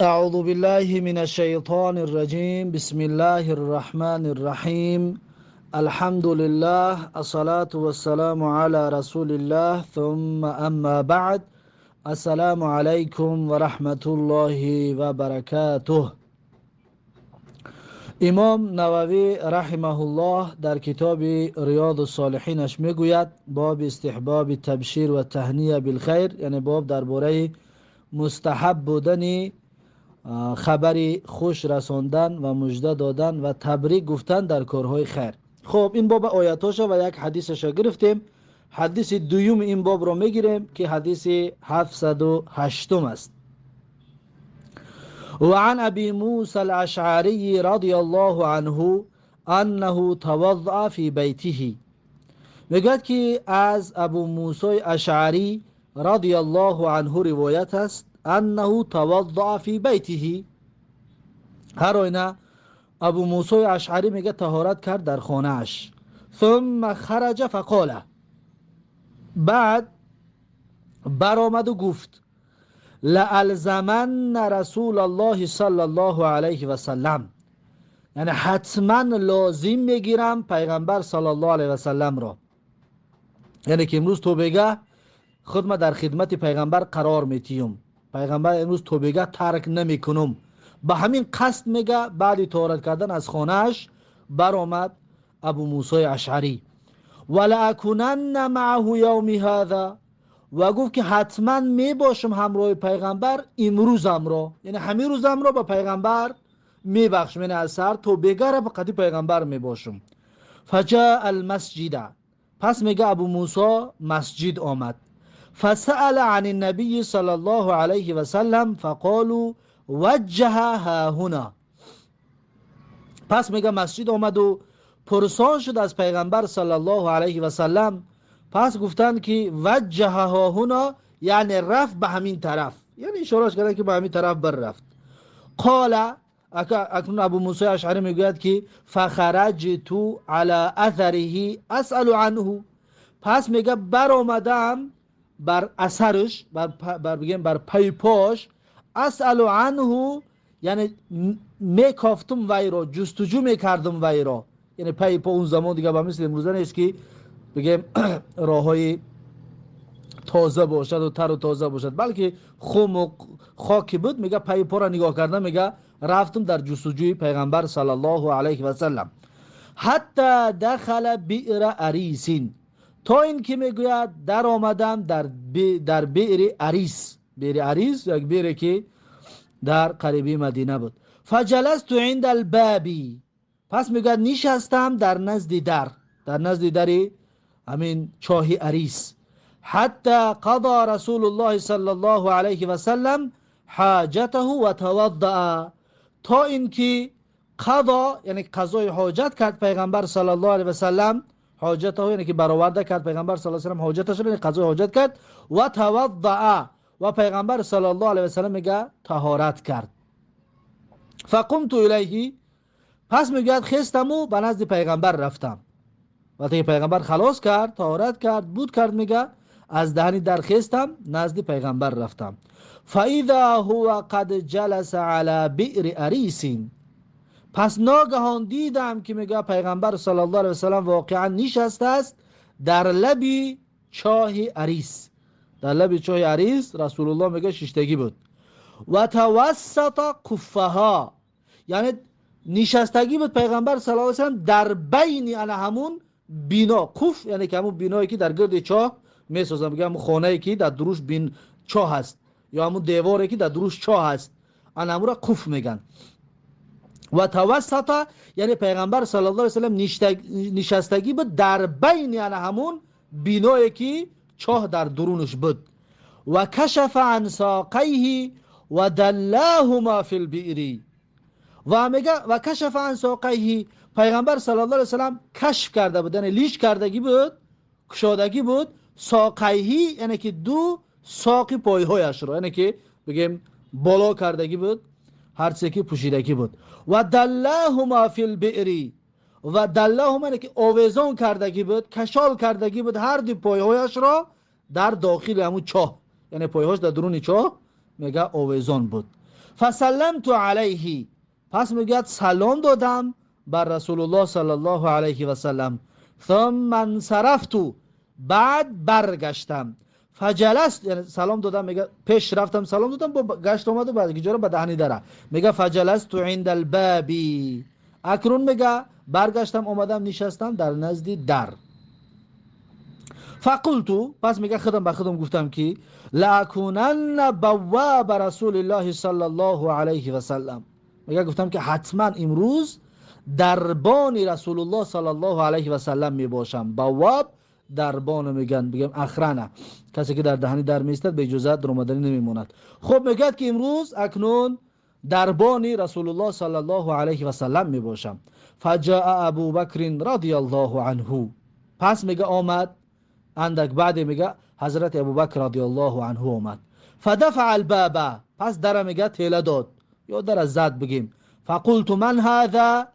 أعوذ بالله من الشيطان الرجيم. بسم الله الرحمن الرحيم. الحمد لله، الصلاة والسلام على رسول الله، ثم أما بعد. السلام عليكم ورحمة الله وبركاته. امام نووی رحمه الله در کتاب ریاض الصالحینش میگوید باب استحباب تبشیر و تهنیه بالخیر، یعنی باب درباره مستحب بودن خبری خوش رساندن و مژده دادن و تبریک گفتن در کارهای خیر. خب این باب آیاتاش و یک حدیثش گرفتیم. حدیث دوم این باب رو میگیریم که حدیث 708 است. وعن أبي موسى الأشعري رضي الله عنه أنه توضأ في بيته. میگوید که از ابو موسی اشعری رضی الله عنه روایت است انه توضأ فی بیته. هر آینه ابو موسی اشعری میگه طهارت کرد در خانه اش. ثم خرج فقال، بعد برآمد و گفت لألزمن رسول الله صلی الله علیه و سلم، یعنی حتما لازم میگیرم پیغمبر صلی الله علیه و سلم را، یعنی که امروز تو بگه خود ما در خدمت پیغمبر قرار میتیم، پیغمبر امروز تو بگه ترک نمیکنم. به همین قصد میگه بعد طهارت کردن از خانهش برآمد ابو موسی اشعری. ولأکنن معه یوم هذا، و گفت که حتما می باشم همراه پیغمبر امروزم را، یعنی همین روزم را با پیغمبر می بخشم، یعنی از سر تو بگه به قدی پیغمبر می باشم. فجاء المسجد، پس میگه ابو موسی مسجد آمد. فسأل عن النبي صلى الله عليه وسلم فقالوا وجه ها هنا. پس میگه مسجد آمد و پرسان شد از پیغمبر صلی الله علیه و سلم، پس گفتند که وجه ها هنا، یعنی رفت به همین طرف، یعنی اشارهش کرد که به همین طرف بر رفت. قال، اکنون ابو موسی اشعری میگوید که فخرجت على اثره اسأل عنه، پس میگه برآمدم بر اثرش، بر بگیم بر پی پاش، اسأل عنه یعنی میکافتم وی را، جستجو میکردم وی را، یعنی پی پا اون زمان دیگه به مثل امروزه نیست که بگیم راههای تازه باشد و تر و تازه باشد، بلکه خم و خاکی بود. میگه پی پا را نگاه کردم، میگه رفتم در جستجوی پیغمبر صلی الله علیه و سلم. حتی دخل بئر اریس، تا این که میگوید در آمدم در بئر اریس. بئر اریس یک بئر که در قریبی مدینه بود. فجلست عند الباب، پس میگوید نشستم در نزد در، در نزد در همین چاه اریس. حتی قضا رسول الله صلی الله علیه و سلم حاجته و توضأ، تا اینکه قضا یعنی قضای حاجت کرد پیغمبر صلی الله علیه و سلم، حاجته یعنی که برآورده کرد پیغمبر صلی الله علیه و سلم حاجتش را، یعنی قضای حاجت کرد. و توضأ، و پیغمبر صلی الله علیه و سلم میگه طهارت کرد. فقمت الیه، پس میگه خستم و به نزد پیغمبر رفتم. وقتی پیغمبر خلاص کرد، طهارت کرد، بود کرد، میگه از دهنی در خستم نزد پیغمبر رفتم. فاذا هو قد جلس على بئر اریس، پس ناگهان دیدم که میگه پیغمبر صلی الله علیه و سلم واقعا نشسته است در لب چاه اریس. در لب چاه اریس رسول الله میگه ششتگی بود. و توسط قفها، یعنی نشستگی بود پیغمبر صلی الله علیه و سلم در بین انا همون بینا. قف یعنی که همون بینایی که در گرد چاه میسازن، میگه همون خانه‌ای که در دروش بین چاه هست یا همون دیواری که در دروش چاه هست، انا همون را قف میگن. و توسط یعنی پیغمبر صلی الله علیه و سلم نشستگی بود در بین یعنی همون بینایی که چاه در درونش بود. و کشف عن ساقیه و دلاهما فی البئر، و میگه و کشف عن ساقیه، پیغمبر صلی الله علیه و سلم کشف کرده بود، یعنی لیش کردگی بود، کشادگی بود، ساقیه یعنی که دو ساق پایهایش رو، یعنی که بگیم بالا کردگی بود، هر چیزی که پوشیدگی بود. و دلاهما فی البئر، و دلاهما یعنی که آویزان کردگی بود، کشال کردگی بود هر دو پایهایش را در داخل همون چاه، یعنی پایهاش در درون چاه میگه آویزان بود. فسلمت علیه، پس میگه سلام دادم بر رسول الله صلی الله علیه و سلم. ثم انصرفت، بعد برگشتم. فجلست، یعنی سلام دادم، میگه پیش رفتم سلام دادم، با گشت اومد و بعد گیجا به دهنی داره. میگه فجلست عند الباب، اکنون میگه برگشتم اومدم نشستم در نزد در. فقلت، پس میگه خودم به خودم گفتم که لاکونن بواب رسول الله صلی الله علیه و سلم. میگه گفتم که حتما امروز دربان رسول الله صلی الله علیه و سلم میباشم. بواب دربان میگن، بگم اخرانه، کسی که در دهنی در میستد به اجازه در اومدنی نمیموند. خب میگه که امروز اکنون دربان رسول الله صلی الله علیه و سلم میباشم. فجاء ابو بکر رضی الله عنه، پس میگه آمد اندک بعد، میگه حضرت ابوبکر رضی الله عنه آمد. فدفع الباب، پس در میگه تیله داد یا در زد بگیم. فقلت من هذا،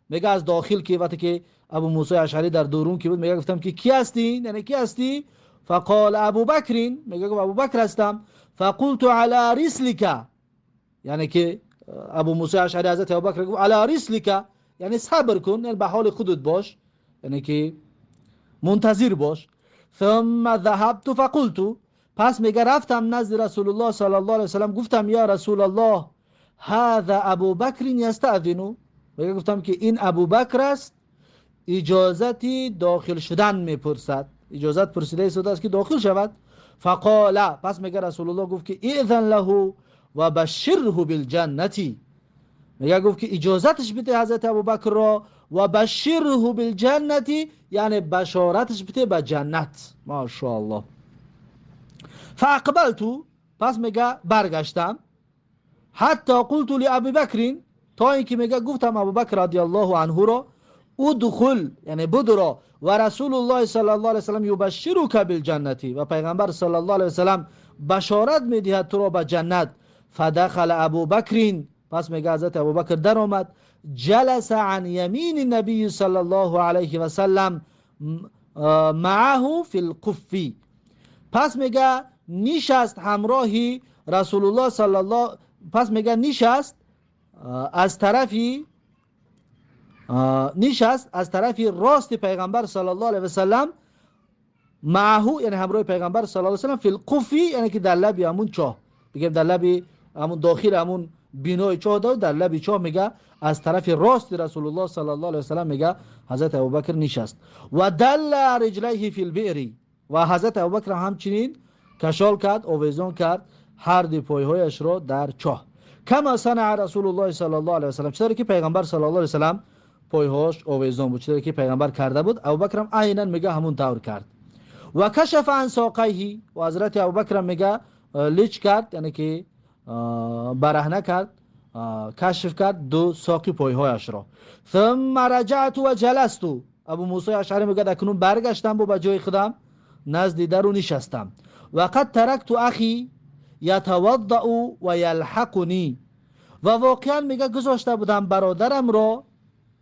میگه از داخل که وقتی که ابو موسی اشعری در دورون که بود، میگه گفتم که کی هستی، یعنی کی هستی؟ فقال ابو بکر، میگه گفت ابوبکر هستم. فقلت علی رسلک، یعنی که ابو موسی اشعری حضرت ابوبکر گفت علی رسلک، یعنی صبر کن، یعنی به حال خودت باش، یعنی که منتظر باش. ثم ذهبت فقلت، پس میگه رفتم نزد رسول الله صلی الله علیه و سلم، گفتم یا رسول الله هذا ابو بکر یستأذن، میگه گفتم که این ابوبکر است، اجازتی داخل شدن میپرسد، اجازت پرسیده ایستاده است که داخل شود. فقال، پس میگه رسول الله گفت که اذن له و بشره بالجنة، میگه گفت که اجازتش بده حضرت ابوبکر را، و بشره بالجنة، یعنی بشارتش بده به جنت. ماشاءالله. فاقبلت، پس میگه برگشتم. حتی قلت لابی بکر، تا اینکه میگه گفتم ابوبکر رضی الله عنه را ادخل، یعنی بدرا، و رسول الله صلی الله علیه و سلم یبشرک بالجنة، و پیغمبر صلی الله علیه و سلم بشارت میدهد تو را به جنت. فدخل ابوبکر، پس میگه حضرت ابوبکر در آمد. جلس عن یمین النبی صلی الله علیه و سلم معه فی القف، پس میگه نشست همراهی رسول الله صلی الله، پس میگه نشست از طرفی، نشست از طرف راست پیغمبر صلی الله علیه و سلم، معه یعنی همراه پیغمبر صلی الله علیه و سلم، فی القف یعنی که در لب همون چاه، بگیم در لب همون داخل همون بینای چاه داد، در لب چاه میگه از طرف راست رسول الله صلی الله علیه و سلم میگه حضرت ابوبکر نشست. و دل رجلیه فی البئر، و حضرت ابوبکر همچنین کشال کرد، آویزان کرد هر دو پایهایش را در چاه. کما صنع رسول الله صلی الله علیه و سلم، چطوری که پیغمبر صلی الله علیه و سلم پایهاش آویزان بود، چطوری که پیغمبر کرده بود، ابوبکر هم عینا میگه همون طور کرد. و کشف عن ساقیه، و حضرت ابوبکر میگه لچ کرد، یعنی که برهنه کرد، کشف کرد دو ساقی پایهایش را. ثم رجعت و جلست، ابو موسی اشعری میگه اکنون برگشتم با جای خودم نزد در نشستم. و قد ترکت اخی یتوضأ و یلحقنی، و واقعا میگه گذاشته بودم برادرم را،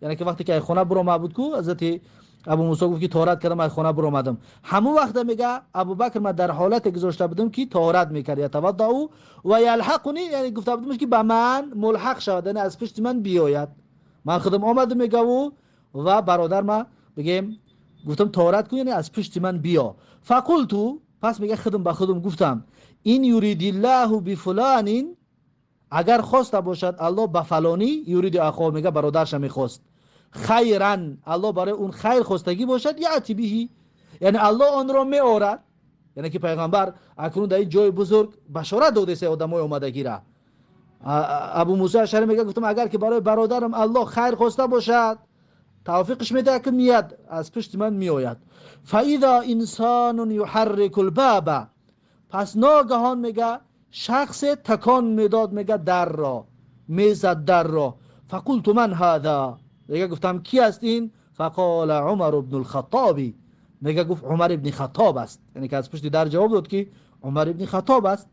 یعنی که وقتی که خونه برو بود کو حضرت ابو موسی گفت که طهارت کردم از خانه برآمدم، همون وقت میگه ابوبکر من در حالت گذاشته بودم که طهارت میکرد، یتوضأ و یلحقنی، یعنی گفته بودم که به من ملحق شود، یعنی از پشت من بیاید. من خودم آمدم میگه و برادر ما بگیم گفتم طهارت کن، یعنی از پشت من بیا. فقلت، پس میگه خودم به خودم گفتم این یرید الله بفلان، اگر خواسته باشد الله به فلانی، یرید اخو میگه برادرش میخواست، خیرا، الله برای اون خیر خواستگی باشد، یاتی به، یعنی الله آن را میآورد. یعنی که پیغمبر اکنون در این جای بزرگ بشارت داده سه آدمای اومدگی را. ابو موسی اشعری میگه گفتم اگر که برای برادرم الله خیر خواسته باشد توفیقش میده که میاد از پشت من میآید. فاذا انسان یحرک الباب، پس ناگهان میگه شخص تکان میداد، میگه در را میزد در را. فقلت من هذا، میگه گفتم کی است این؟ فقال عمر بن الخطاب، میگه گفت عمر ابن خطاب است، یعنی که از پشت در جواب داد که عمر ابن خطاب است.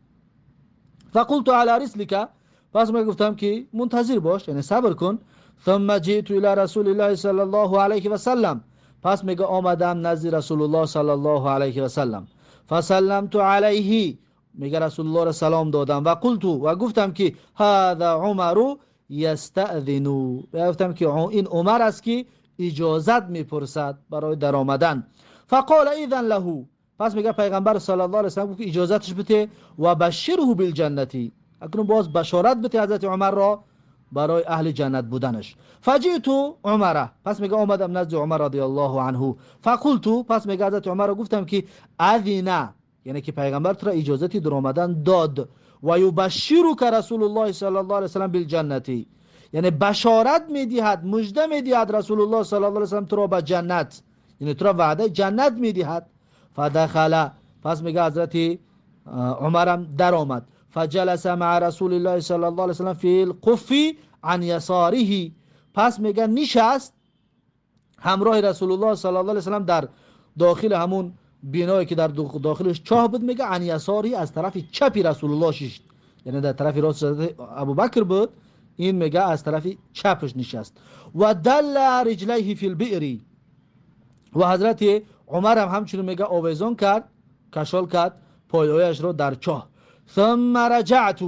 فقلت على رسلك، پس میگه گفتم که منتظر باش، یعنی صبر کن. ثم جئت الى رسول الله صلی الله علیه و سلم، پس میگه آمدم نزد رسول الله صلی الله علیه و سلم. فسلمت علیه، میگه رسول الله را سلام دادم، و قلت و گفتم که هذا عمر یستأذن، گفتم که این عمر است که اجازت میپرسد برای در آمدن. فقال اذن له، پس میگه پیغمبر صلی الله علیه و سلم گفت اجازتش بده و بشره بالجنتی، اکنون باز بشارت بده حضرت عمر را برای اهل جنت بودنش. فجئت عمر، پس میگه آمدم نزد عمر رضی الله عنه. فقلت، پس میگه حضرت عمر را گفتم که اذن، یعنی که پیغمبر تو را اجازتی در آمدن داد، و یبشرک رسول الله صلی الله علیه و سلم بالجنتی، یعنی بشارت میدهد، مژده میدهد رسول الله صلی الله علیه و سلم تو را به جنت، یعنی تو را وعده جنت میدهد. فدخل، پس میگه حضرت عمرم در آمد. فجلس مع رسول الله صلی الله علیه و سلم فی القف عن یساره، پس میگه نشست همراه رسول الله صلی الله علیه و سلم در داخل همون بینایی که در داخلش چاه بود، میگه عن یساری از طرف چپی رسول الله ششت، یعنی در طرف راست ابوبکر بود، این میگه از طرف چپش نشست. و دل رجلیه فی البئر، و حضرت عمر هم همچنین میگه آویزان کرد، کشال کرد پایهایش رو در چاه. ثم رجعت،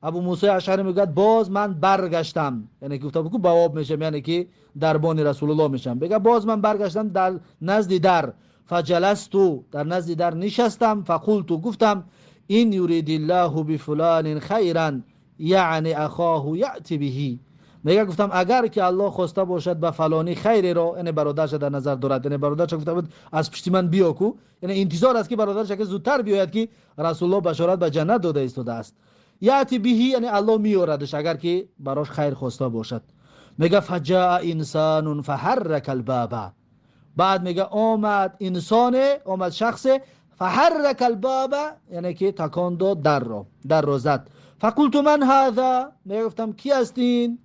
ابو موسی اشعری میگه باز من برگشتم، یعنی که گفته بود بواب میشم، یعنی که دربان رسول الله میشم. بگه باز من برگشتم در نزد در، فجلست، در نزد در نشستم. فقلت، گفتم این یرید الله بفلان خیرا یعنی اخاه یأتی به، میگه گفتم اگر که الله خواسته باشد به فلانی خیری را، یعنی برادرش در نظر دارد، یعنی برادرش گفته بود از پشت من بیا کو، یعنی انتظار است که برادرش که زودتر بیاید که رسول الله بشارت به جنت داده ایستاده است. یأتی به یعنی الله میوردش اگر که براش خیر خواسته باشد. میگه فجاء انسان فحرک الباب، بعد میگه آمد انسان، آمد شخص، فحرک الباب یعنی که تکان داد در را، در را زد. فقلت من هذا، میگه گفتم کی هستین؟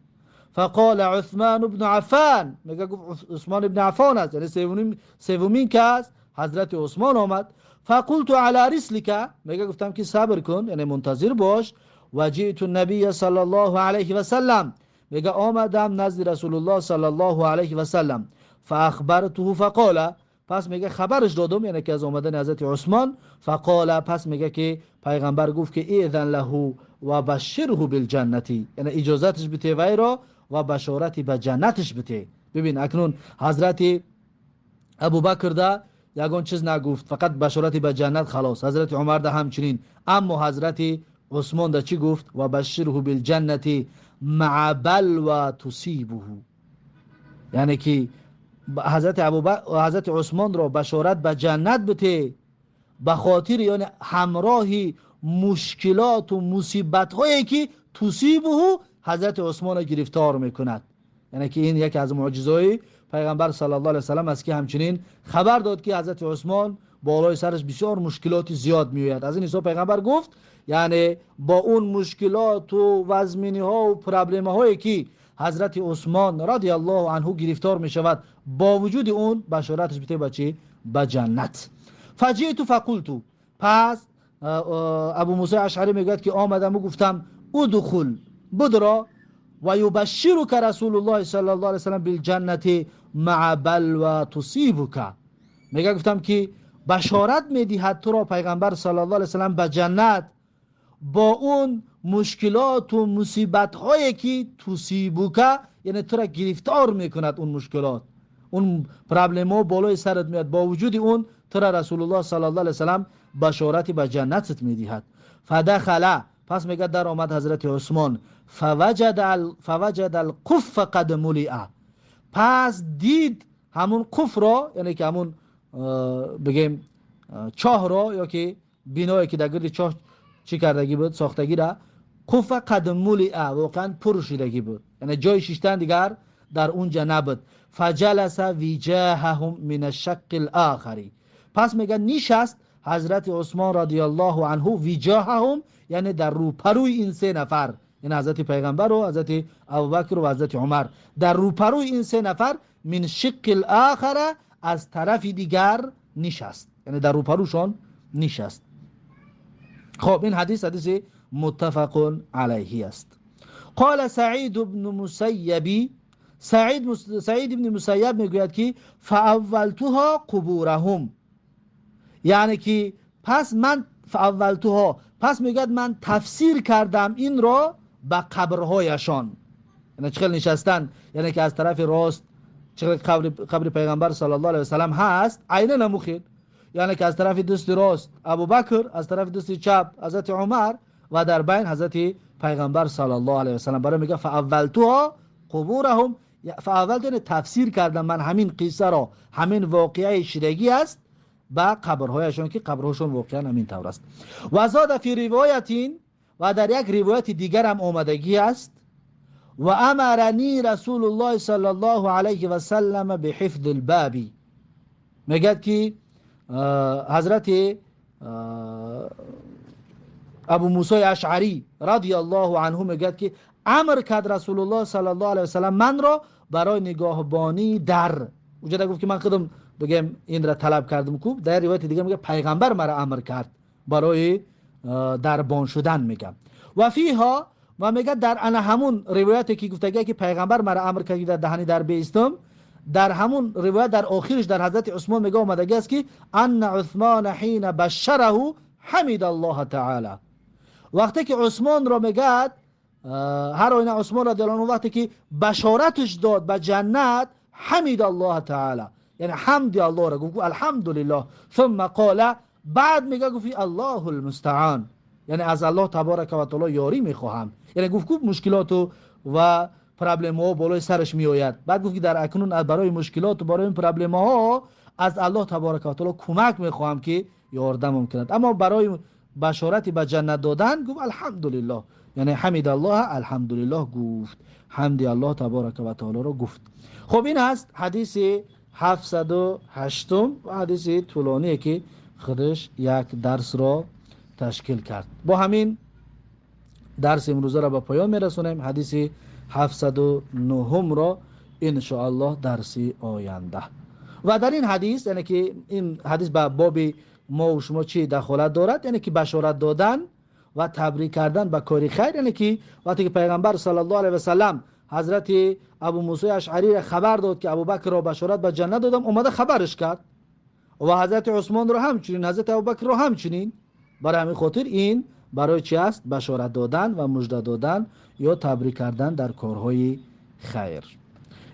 فقال عثمان بن عفان، میگه گفت عثمان بن عفان است، یعنی سومین کس حضرت عثمان آمد. فقلت على رسلك، میگه گفتم که صبر کن، یعنی منتظر باش. و جئت النبی صلی الله علیه و سلم، میگه آمدم نزد رسول الله صلی الله علیه و سلم. فاخبرته فقال، پس میگه خبرش دادم، یعنی که از آمدن حضرت عثمان. فقال، پس میگه که پیغمبر گفت که اذن له و بشره بالجنتی، یعنی اجازتش بده وی را و بشارتی به جنتش بده. ببین اکنون حضرت ابوبکر ده یگان چیز نگفت، فقط بشارتی به جنت خلاص. حضرت عمر ده همچنین. اما حضرت عثمان ده چی گفت؟ و بشره بالجنتی مع بلوى تصیبه، یعنی که حضرت حضرت عثمان را بشارت به جنت بده به خاطر یعنی همراه مشکلات و مصیبت هایی که تصیبه حضرت عثمان را گرفتار میکند. یعنی که این یکی از معجزه‌های پیغمبر صلی الله علیه و سلم است که همچنین خبر داد که حضرت عثمان بالای سرش بسیار مشکلات زیاد میآید. از این حساب پیغمبر گفت یعنی با اون مشکلات و وزمینی ها و پرابلم هایی که حضرت عثمان رضی الله عنه گرفتار می شود، با وجود اون بشارتش بده به چی؟ به جنت. فجئت فقلت، پس ابو موسی اشعری میگوید که آمدم و گفتم ادخل، بدرا، و یبشرک رسول الله صلی الله علیه و سلم بالجنة مع بلوى تصیبک. میگه گفتم که بشارت میدهد تو را پیغمبر صلی الله علیه و سلم به جنت با اون مشکلات و مصیبت هایی که تصیبک، یعنی تو را گرفتار میکند اون مشکلات، اون پرابلم ها بالای سرت میاد، با وجود اون تو را رسول الله صلی الله علیه و سلم بشارت به جنتت میدهد. فدخل، پس میگه در آمد حضرت عثمان. فوجد القف قد ملئ، پس دید همون قف را، یعنی که همون بگیم چاه را، یا که بینایی که در گرد چاه چی کردگی بود، ساختگی را، قف قد ملئ واقعا پر شدگی بود، یعنی جای شیشتن دیگر در اونجا نبود. فجلس وجاههم من الشق الاخر، پس میگه نشست حضرت عثمان رضی الله عنه وجاههم، یعنی در روپروی این سه نفر، یعنی حضرت پیغمبر و حضرت ابوبکر و حضرت عمر، در روپروی این سه نفر من شق الاخر، از طرف دیگر نشست، یعنی در روپروشان نشست. خب این حدیث حدیث متفق علیه است. قال سعید بن مسیب، سعید بن مسیب میگوید که فاولتها قبورهم، یعنی که پس من فاولتها، پس میگه من تفسیر کردم این را به قبرهایشان، یعنی چخیل نشستن، یعنی که از طرف راست چخیل قبر پیغمبر صلی الله علیه و سلم هست، عینا نموخیل، یعنی که از طرف دست راست ابوبکر، از طرف دست چپ حضرت عمر و در بین حضرت پیغمبر صلی الله علیه و سلم. برای میگه فاولتها قبورهم، فاولت یعنی تفسیر کردم من همین قصه را، همین واقعه شدگی است به قبرهایشان که قبرهاشون واقعا همین طور است. و زاد فی روایت، و در یک روایت دیگر هم آمدگی است، و امرنی رسول الله صلی الله علیه و سلم بحفظ الباب. میگه که حضرت ابو موسی اشعری رضی الله عنه میگه که امر کرد رسول الله صلی الله علیه و سلم من را برای نگاهبانی در اونجا گفت که من خودم بگم این را طلب کردم کوب، در روایت دیگه میگه پیغمبر مرا امر کرد برای دربان شدن میگم. و فیها، و میگه در انا همون روایتی که گفتگی که پیغمبر مرا امر کرد در دهنی در بیستم، در همون روایت در آخرش در حضرت عثمان میگه آمدگی است که ان عثمان حین بشره حمد الله تعالی. وقتی که عثمان را میگه هر آینه عثمان رضی الله عنه وقتی که بشارتش داد به جنت، حمد الله تعالی، یعنی حمد الله را گفت، الحمدلله. ثم قال، بعد میگه گفت الله المستعان، یعنی از الله تبارک و تعالی یاری میخواهم. یعنی گفت که مشکلات و problem ها بالای سرش میآید، بعد گفت که در اکنون برای مشکلات و برای این problem ها از الله تبارک و تعالی کمک میخواهم که یاردم کند. اما برای بشارت به جنت دادن گفت الحمدلله، یعنی حمد الله الحمدلله گفت، حمد الله تبارک و تعالی را گفت. خب این است حدیث 708 و حدیث طولانیه که خودش یک درس را تشکیل کرد. با همین درس امروزه را به پایان میرسونیم. حدیث 709 را ان شاء الله درس آینده. و در این حدیث، یعنی که این حدیث به باب ما و شما چی دخالت دارد، یعنی که بشارت دادن و تبریک کردن به کار خیر. یعنی که وقتی که پیغمبر صلی الله علیه و سلم حضرت ابو موسی اشعری را خبر داد که ابوبکر را بشارت به جنت دادم، اومده خبرش کرد، و حضرت عثمان را همچنین، حضرت ابوبکر را همچنین. برای همین خاطر این برای چی است؟ بشارت دادن و مژده دادن یا تبریک کردن در کارهای خیر.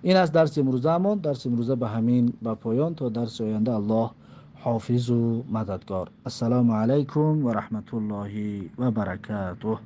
این است درس امروزمون. درس امروزه به همین به پایان. تا درس آینده الله حافظ و مددگار. السلام علیکم و رحمت الله و برکاته.